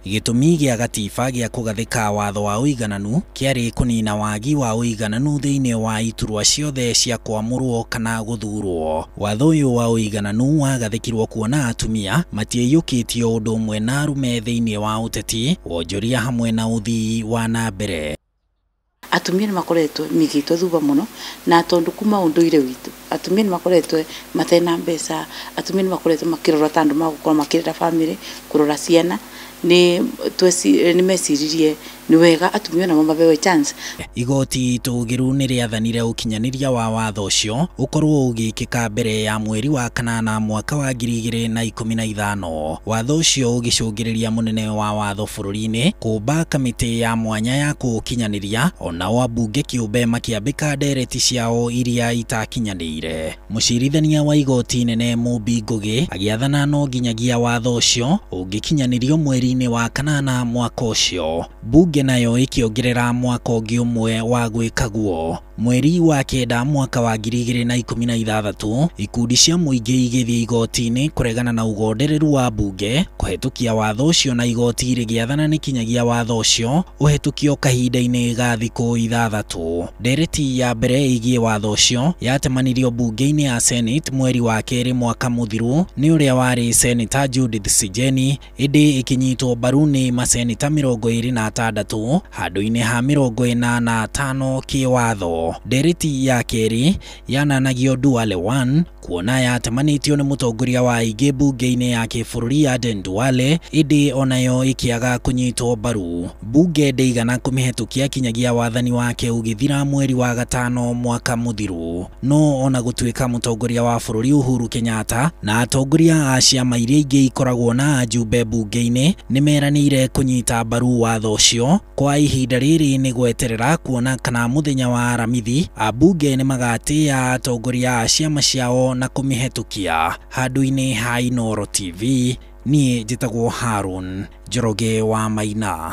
Gĩtũmi gĩa gatiba gĩa kũgathĩka watho wa ũigananu kĩarĩ kũnina wagi wa ũigananu thĩinĩ wa iturwa ciothe cia kwamũrwo kana gũthurwo. Watho ũyũ wa ũigananu wagathĩkirwo kuona atumia matiaiyũkĩtio ũndũ ũmwe na arũme thĩinĩ wa ũteti, wonjoria hamwe na ũthii wa na mbere. Atumia nĩ makoretwo migĩtwo thutha mũno, na tondũ kuma ũndũire witũ atumia nĩ makoretwo matena mbeca, atumia nĩ makoretwo makĩrorwo ta andũ magũkorwo makĩrera bamĩrĩ, kũrora ciana, nĩ meciririe nĩ wega atumia namo mabewe chance. Igoti itũgĩru nĩ rĩathanire ũkinyanĩria wa watho ũcio ũkorwo ũgĩkĩka mbere ya mweri wa kanana mwaka wa 2015. Watho ũcio ũgĩcũngĩrĩria mũnene wa watho bũrũri-inĩ kũmba kamĩtĩ ya mwanya ya kũũkinyanĩria, onao ambunge kĩũmbe makĩambĩka ndereti ciao iria itakinyanĩire. Mũcirithania wa igoti nene Mumbi Ngugi agĩathana no nginyagia watho ũcio ũngĩkinyanĩrio mweri-inĩ wa kanana mwaka ũcio. Bunge nayo ĩkĩongerera mwaka ũngĩ ũmwe wa gwĩka guo. Mweri wa kenda mwaka wa 2016 ikundi cia mũingĩ igĩthiĩ igoti-inĩ kũregana na ũgondereru wa bunge kũhetũkia watho ũcio, na igoti rĩgĩathana nĩ kinyagia watho ũcio ũhetũkio kahinda-inĩ ga thikũ 6. Ndereti ya mbere ĩgiĩ watho ũcio yatemanirio bunge-inĩ ya Senate mweri wa kerĩ mwaka mũthiru nĩ ũrĩa warĩ Senator Judith Sijeni, ĩndĩ ĩkĩnyitwo mbaru nĩ maseneta 26 handũ-inĩ ha 45 kĩwatho. Ndereti ya kerĩ yananagio Duale 1 kuona yatemanĩtio nĩ mũtongoria wa aingĩ bunge-inĩ ya kĩbũrũri Aden Duale, ĩndĩ onayo ĩkĩaga kũnyitwo mbaru. Bunge ndĩigana kũmĩhetũkia kinyagia wathani wake ũgĩthira mweri wa gatano mwaka mũthiru. No ona gũtuĩka mũtongoria wa bũrũri Uhuru Kenyatta na atongoria a ciama iria ingĩ ikoragwo na ajumbe bunge-inĩ nĩmeranĩire kũnyita mbaru watho ũcio, kwa ihinda rĩrĩ nĩ gweterera kuona kana mũthenya wa Aramithi ambunge nĩmagatĩĩa atongoria a ciama ciao na kũmĩhetũkia. Handũ-inĩ ha Inooro TV, niĩ njĩtagwo Harun Njoroge wa Maina.